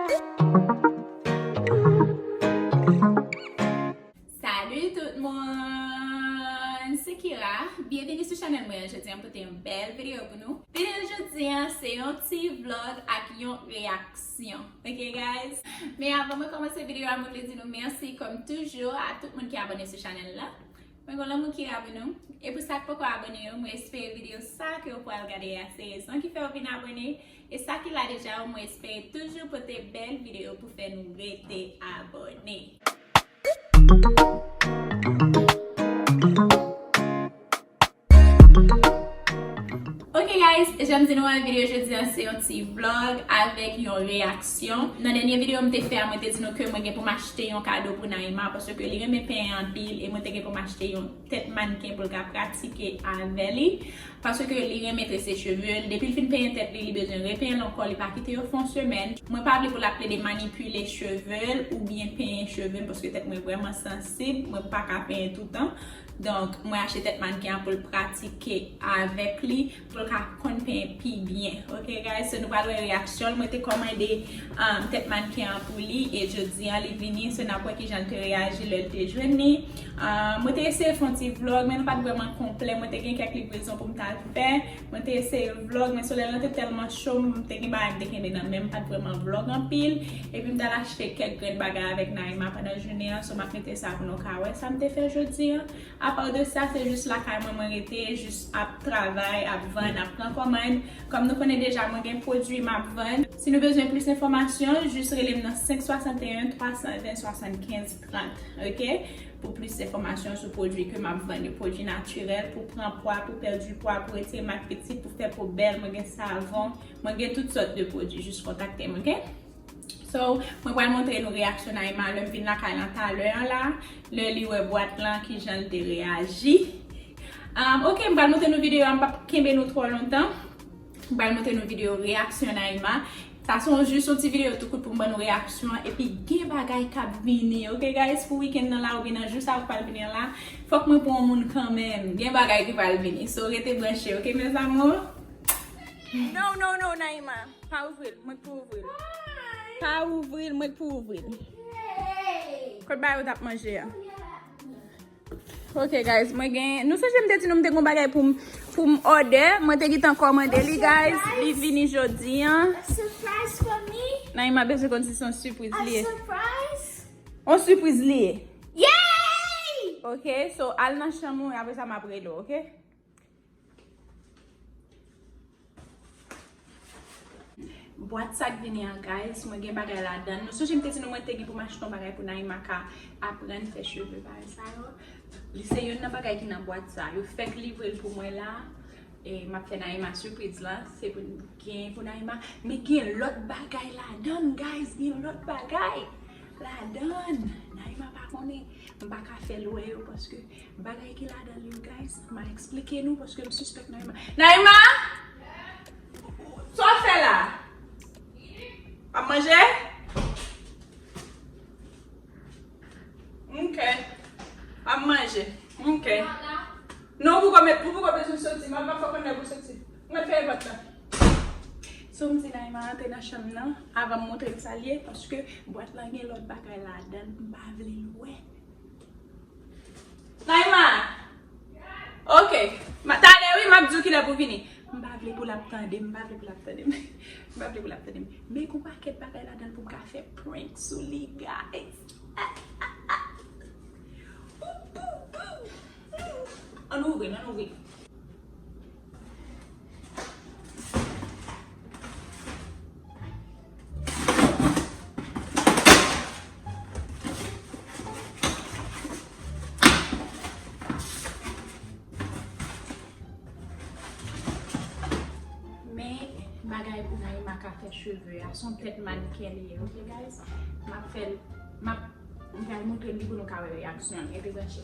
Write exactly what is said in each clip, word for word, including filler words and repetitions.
Salut tout moun! Se Kira. Byenvini sou chanèl mwen an. Jodi an m pote yon bèl videyo pou nou. Videyo jodi an se yon ti vlog ak yon reyaksyon. Ok guys? Men avan mwen kòmanse videyo a, mwen vle di nou mèsi kòm toujou a tout moun ki abòne sou chanèl la. Mwen gon lanmou Kira pou nou. E pou sa k poko abòne yo, mwen espere videyo sa ke w pral gade a se rezon ki fè w vin abòne. E sa ki la deja yo, mwen espere toujou pote bèl videyo pou fè nou rete abòne. Ok guys, jan m di nou an, videyo jodi an se yon ti vlog avèk yon reyaksyon. Nan dènye videyo m te fè a, mwen te di nou ke mwen gen pou m achte yon kado pou Naïma, paske li renmen pen anpil, e mwen te gen pou m achte yon tèt mannken pou l ka pratike avè li. Paske li renmen trese cheve l. Depi l fin penyen tèt li, li bezwen repenyen l ankò, li pa kite yo fè yon semèn. Mwen pa vle pou l ap plede manipile cheve l oubyen penyen cheve m, paske tèt mwen vrèman sansib, mwen pa ka penyen toutan. Donk, mwen achte tèt mannken an pou l pratike avèk li, pou l ka konn penyen pi byen. Ok, guys? So, nou pral wè reyaksyon l. Mwen te kòmande, um, tèt mannken an pou li, e jodi an li vini. So, n ap wè kijan l te reyaji lè l te jwenn li. Um, mwen te eseye fè yon ti vlog, men l pa t vrèman konplè. Mwen te gen kèk livrezon pou m t al fè. Mwen te eseye vlog, men solèy lan te tèlman cho, m te gen bagay m te kenbe nan men m, m pa t vrèman vlog anpil. Epi m t al achte kèk grenn bagay avèk Naïma pandan jounen an, so m ap mete sa pou nou ka wè sa m te fè jodi an. Apa de sa, se jis lakay mwen mwen rete, jis ap travay, ap vann, ap pran kòmann. Kòm nou konnen deja, mwen gen pwodui m ap vann. Si nou bezwen plis enfòmasyon, jis rele m nan senk swasanteyen, twa san ven, swasannkenz trant, ok? Pou plis enfòmasyon sou pwodui ke m ap vann yo, pwodui natirèl, pou pran pwa, pou pèdi pwa, pou retire mak pitit, pou fè po bèl, mwen gen savon, mwen gen tout sòt de pwodui, jis kontakte m, ok? So, mwen pral montre nou reyaksyon Naïma lè m vin lakay lan talè an la, lè li wè bwat lan, kijan l te reyaji. Um, ok, m pral montre nou videyo a, m p ap kenbe nou twò lontan. M pral montre nou videyo reyaksyon Naïma. Sa se yon, jis yon ti videyo tou kout pou m ban nou reyaksyon an. Epi gen bagay k ap vini, ok guys, pou weekend nan la oubyen nan jou sa yo k pral vini an la. Fòk mwen pran yon moun kanmenm. Gen bagay ki pral vini. So, rete branche, ok, mes amours? No, no, no, Naïma. Pa ouvri l. Mwen k pou ouvri l. Pa ouvri l, mwen k pou ouvri l. Kote bagay ou t ap manje a? Ok, guys, mwen gen, nou sonje m te di nou m te gon bagay pou m, pou m òdè. Mwen te gentan kòmande li, guys. Li vini jodi an. A surprise for me. Naïma bezwen konn si se yon sipriz li ye. A surprise. Yon sipriz li ye. Yay! Ok, so al nan chanm ou, apre sa m ap rele w, ok? Bwat sa k vini an, guys, mwen gen bagay ladan l. Nou sonje m te di nou mwen te gen pou m achte yon bagay pou Naïma ka aprann fè cheve bagay sa yo. Li se youn nan bagay ki nan bwat sa. Yo fèk livre l pou mwen la. E m ap fè Naïma sipriz la. Se pou gen pou Naïma. Men gen lòt bagay ladan l, guys. Gen lòt bagay ladan l. Naïma pa konnen. M pa ka fè l wè yo paske bagay ki ladan l yo, guys, m a eksplike nou paske m sispèk Naïma. Naïma! Sa w fè la? W ap manje? Ok. W ap manje? Ok. Non, ou poko met, ou poko bezwen soti. M ap, m ap fè w konnen pou soti. Mwen fèmen pòt la. So, m di Naïma antre nan chanm nan, avan m montre l sa l ye, paske bwat lan gen lòt bagay ladan l, m pa vle l wè. Naïma! Ok. Ma, talè wi, m ap di w kilè pou vini. M pa vle pou l ap tande m, m pa vle pou l ap tande m. M pa vle pou l ap tande m. Men gon pakèt bagay ladan l pou m ka fè prank sou li, guys. Ann ouvri l, ann ouvri l. Men bagay pou Naïma ka fè cheve a, se yon tèt mannken li ye, ok, guys? M ap fè l, m ap, m pral montre l li pou nou ka wè reyaksyon l. Rete branche.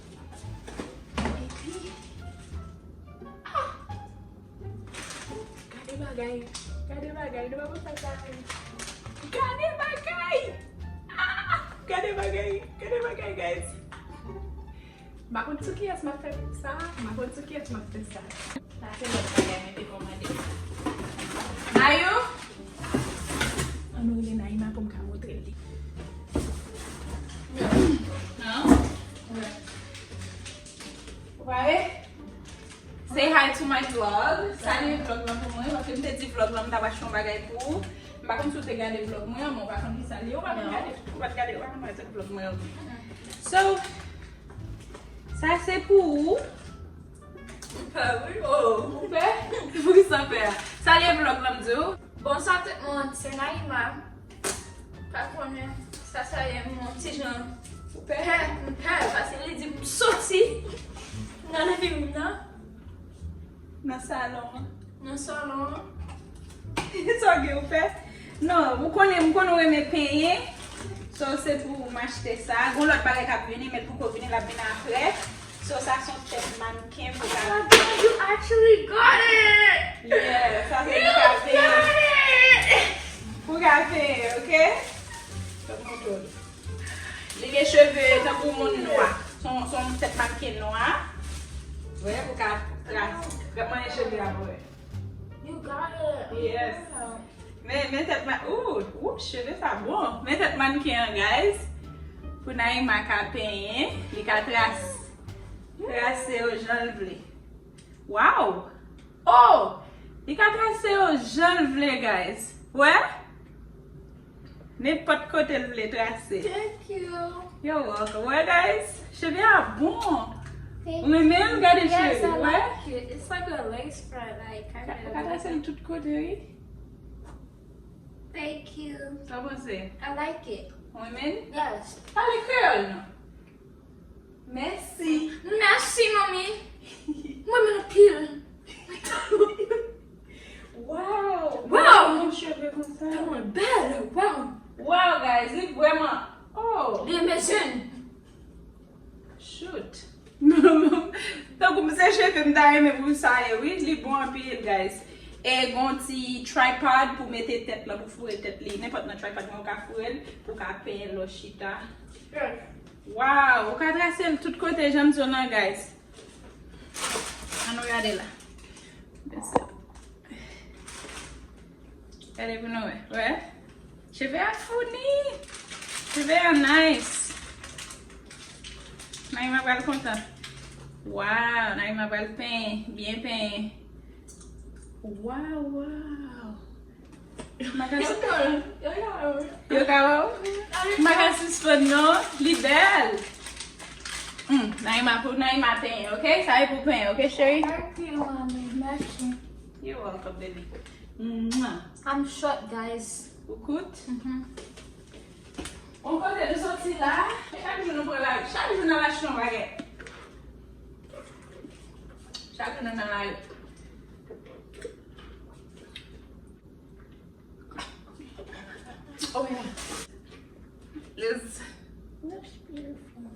Epi, ah! Gade bagay, gade bagay, nou pa konn sa sa ye. Gade bagay! Ah! Gade bagay, gade bagay, guys. M pa konn sou kiyès m ap fè sa, m pa konn sou kiyès m ap fè sa. Sa se lòt bagay mwen te kòmande. Nayou! Ann nou rele Naïma pou m ka montre. Sa va achte yon bagay pou ou. M pa konn si w te gade vlog mwen an, men w pa konn ki sa l ye. Ou pa konn gade, ou pa t gade, ou pa konn gade tout vlog mwen yo. So, sa se pou ou. M pè, wi. Oh, ou pè? Poukisa w pè a? Sa l ye vlog la, m di w. Bonswa tout moun, se Naïma. Pa konnen sa sa ye, m yon ti jan pè, m pè, paske li di m soti nan living room nan. Nan salon an. Nan salon an. Sa w gen ou pè? Non, ou konnen, m konnen w renmen penyen. So, se pou m achte sa. Gon lòt bagay k ap vini, men l poko vini, l ap vini apre. So, sa se yon tèt mannequin pou ka. Oh my God, you actually got it! Yeah, sa se pou ka penyen. You got it! Pou ka penyen, ok? Fè m montre w. Li gen cheve tankou moun nwa. Se yon, se yon tèt mannequin nwa. Wè, pou ka trase. Fè m manyen cheve a pou wè. You got it. Yes. Yeah. Men, men tèt ma-, ooh, ooh, cheve sa bon. Men tèt mannequin an, guys. Pou Naïma ka penyen, li ka trase, trase yo jan l vle. Wow! Oh! Li ka trase yo jan l vle, guys. Wè? Nenpòt kote l vle trase. Thank you. You're welcome. Wè, guys? Cheve a bon. Thank you. Ou renmen l? Gade cheve, wè? Yes, I like it. It's like a lace front, like, kind of. Ka, ka trase l tout kote, wi. Thank you. Sa w panse? I like it. Ou renmen l? Yes. Pale kreyòl, non? Mèsi. Mèsi, manmi. Mwen, mwen anpil. Wow. Wow. Yon cheve konsa. Tèlman bèl. Wow. Wow, guys, li vrèman. Oh. Li amazing. Shoot. Tankou m se cheve m ta renmen pou sa ye, wi. Li bon anpil, guys. E gon ti tripod pou mete tèt la, pou foure tèt li. Nenpòt nan tripod mwen, ou ka foure l, pou w ka penyen lè w chita. Wow, ou ka trase l tout kote, jan m di w lan, guys. Ann nou gade la. Gade pou nou wè. Wè? Cheve a founi. Cheve a nice. Naïma pral kontan. Wow, Naïma pral penyen, byen penyen. Wow, wow. Yo ka wè w? Yo ka wè w? M pa ka sispann non, li bèl. Hmm, Naïma, pou Naïma penyen, ok? Sa e pou penyen, ok, cheri? Thank you, mommy. Merci. You're welcome, baby. Mwah. I'm short, guys. Ou kout? Mhm. Yon kote nou soti la, chak jou nou pran lari, chak jou n al achte yon bagay. Chak jou nou nan lari. Oh yeah. This looks beautiful.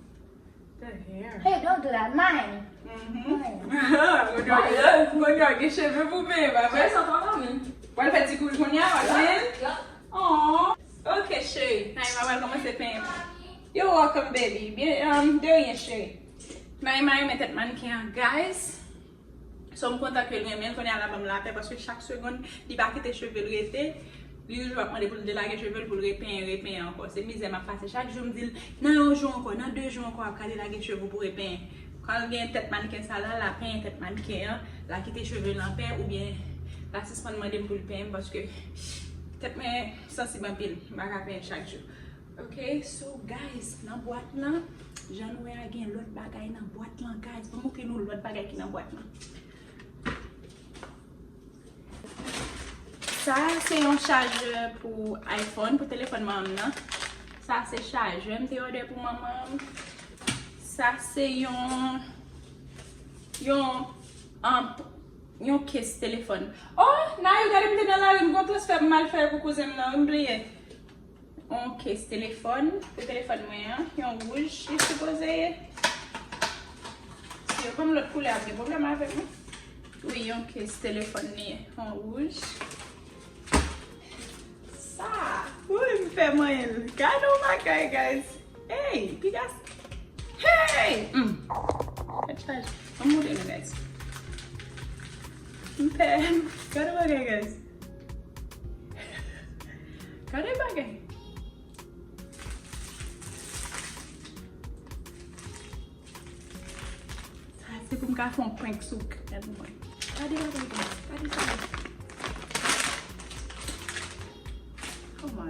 The hair. Hey, don't do that. Mine. Mm-hmm. Mine. Mwen gen cheve pou penyen, pa vre? Wè l fè ti koul kounye a, wè l fè. Oh. Ok, cheri. Naïma pral kòmanse penyen. You're welcome, baby. Byen, um, de rien, cheri. Naïma renmen tèt mannequin an, guys. So, m kontan ke l renmen l, kounye a l ap ban m lapè, paske chak segonn, li pa kite cheve l rete. Li toujou ap mande pou l delage cheve l, pou l repenyen, repenyen ankò. Se mizè m ap pase. Chak jou, m di l, nan yon jou ankò, nan de jou ankò, w ap ka delage cheve w pou repenyen. Kan l gen tèt mannequin sa la, l a penyen tèt mannequin an, l a kite cheve l anpè, oubyen l a sispann mande m pou l penyen m, paske tèt mwen sansib anpil. M pa ka penyen chak jou. Ok, so guys, nan bwat lan, jan nou wè a gen lòt bagay nan bwat lan, guys. Ban m montre nou lòt bagay ki nan bwat lan. Sa se yon chajè pou iPhone, pou telefòn manman m nan. Sa se chajè m te òdè pou manman m. Sa se yon, yon, um, yon case telefòn. Oh, Nayou, gade m te nan lari, m gon transfè m al fè pou kouzen m nan, m bliye. Yon case telefòn, pou telefòn mwen an, yon wouj li sipoze ye. Si yo ban m lòt koulè, ap gen pwoblèm avèk mwen. Wi, yon case telefòn li ye, yon wouj. Sa, wi, m fè manyen l. Gade yon bagay, guys. Hey, pigas. Hey! Mm. Gad chaj. Ban m montre nou, guys. M fè, gade bagay, guys. Gade bagay. Sa se pou m ka fè yon prank sou gad mwen. Gade bagay, guys. Gade sa.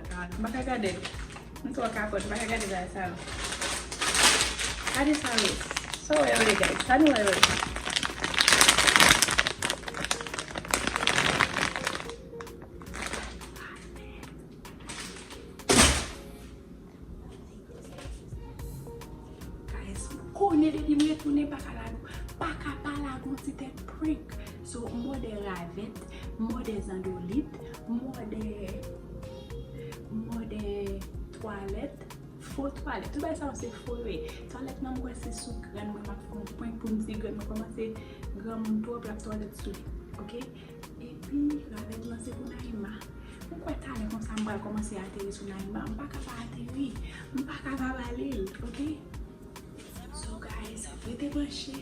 M pa ka gade. M twò kapòt, m pa ka gade bagay sa yo. Gade sa yo. Sa w wè yo ye, guys? Sa nou wè yo ye? Guys, m konnen depi m retounen, pa ka lage, pa ka pa lage yon ti tèt prank. So, mòde ravèt, mòde zandolit, mòde, mòde twalèt, fo twalèt. Tout bagay sa yo se fo yo ye. Twalèt nan m kwè se sou grann mwen m ap fè yon prank pou m di grann mwen kòman se granmoun twòp l ap twalèt sou li. Oke? Epi, ravèt lan se pou Naïma. Mwen kwè talè konsa m pral kòmanse ateri sou Naïma. M pa ka pa ateri. M pa ka pa ba li l, oke? So, guys, rete branche.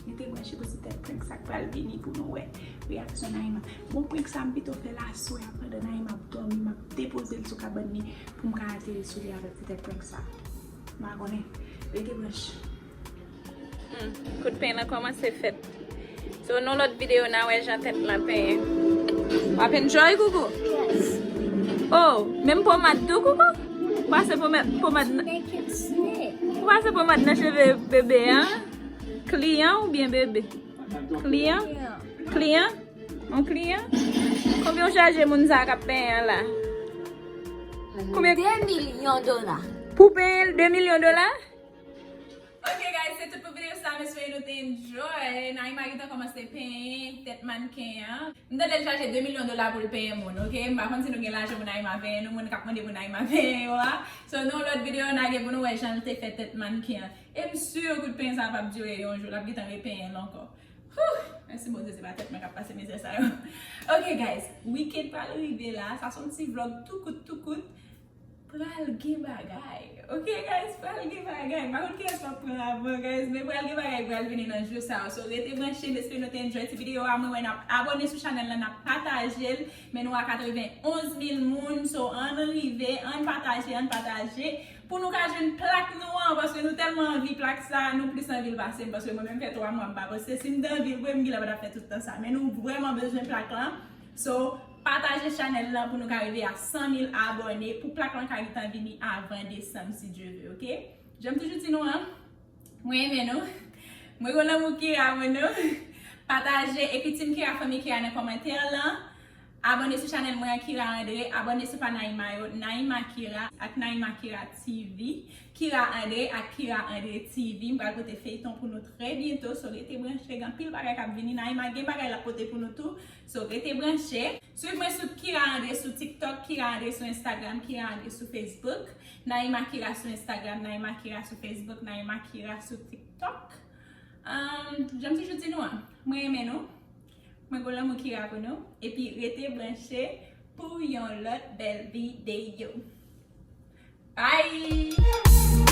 Rete branche pou ti tèt prank sa k pral vini pou nou wè reyaksyon Naïma. Bon, prank sa, m pito fè l aswè a pandan Naïma ap dòmi, m ap depoze l sou kabann li pou m ka ateri sou li avèk ti tèt prank sa. M pa konnen. Rete branche. Hmm, kout pen nan kòmanse fèt. So, nan lòt videyo, n a wè jan tèt lan penyen. W ap enjoy, Gougou? Yes. Oh, menm pomad tou, Gougou? Ou pase pomad, pomad nan, ou pase pomad nan cheve bebe a? Kliyan oubyen bebe? Kliyan? Kliyan? On kliyan? Konbyen w chaje moun sa k ap penyen an la? Konbyen? De milyon dola. Pou penyen l de milyon dola? Ok, guys, se tout pou videyo sa. M espere nou te enjoy. Naïma gentan kòmanse penyen tèt mannken an. M tande l chaje de milyon dola pou l penyen moun, ok? M pa konn si nou gen lajan pou Naïma penyen nou, moun k ap mande pou Naïma penyen yo a. So, nan yon lòt videyo, n a gen pou nou wè jan l te fè tèt mannken an. E m si kout penyen sa a p ap dire yon jou, l ap gentan repenyen l ankò. Huh! Mèsi Bondye, se pa tèt mwen k ap pase mizè sa yo. Ok, guys, weekend pral rive la. Sa se yon ti vlog tou kout, tou kout. Pral gen bagay. Ok, guys, pral gen bagay. M pa konn kiyès m ap pran avan, guys, men pral gen bagay pral vini nan jou sa yo. So, rete branche, m espere nou te enjoy ti videyo a. Mwen wè n ap abòne sou chanèl lan, n ap pataje l. Men nou a katrevenn onz mil moun, so ann rive, ann pataje, ann pataje. Pou nou ka jwenn plak nou an, paske nou tèlman anvi plak sa, nou plis anvi l pase m, paske mwen menm fè twa mwa m pa poste. Si m te anvi l vre, m genlè pa t ap fè tout tan sa. Men nou vrèman bezwen plak lan. So, pataje chanèl lan pou nou ka rive a san mil abòne, pou plak lan ka gentan vini avan desanm, si Dye vle, ok? Jan m toujou di nou an, mwen renmen nou. Mwen gon lanmou Kira pou nou. Pataje, ekri Team Kira, Fanmi Kira nan kòmantè lan. Abòne sou chanèl mwen an, Kira André. Abòne sou pa Naïma yo, Naïma Kira ak Naïma Kira T V. Kira André ak Kira André T V. M pral pote feyton pou nou trè byento. So, rete branche, gen anpil bagay k ap vini. Naïma gen bagay l ap pote pou nou tou. So, rete branche. Swiv mwen sou Kira André sou TikTok, Kira André sou Instagram, Kira André sou Facebook. Naïma Kira sou Instagram, Naïma Kira sou Facebook, Naïma Kira sou TikTok. Ahn, jan m toujou di nou an, mwen renmen nou. Mwen gon lanmou Kira pou nou. Epi rete branche pou yon lòt bèl videyo. Bye!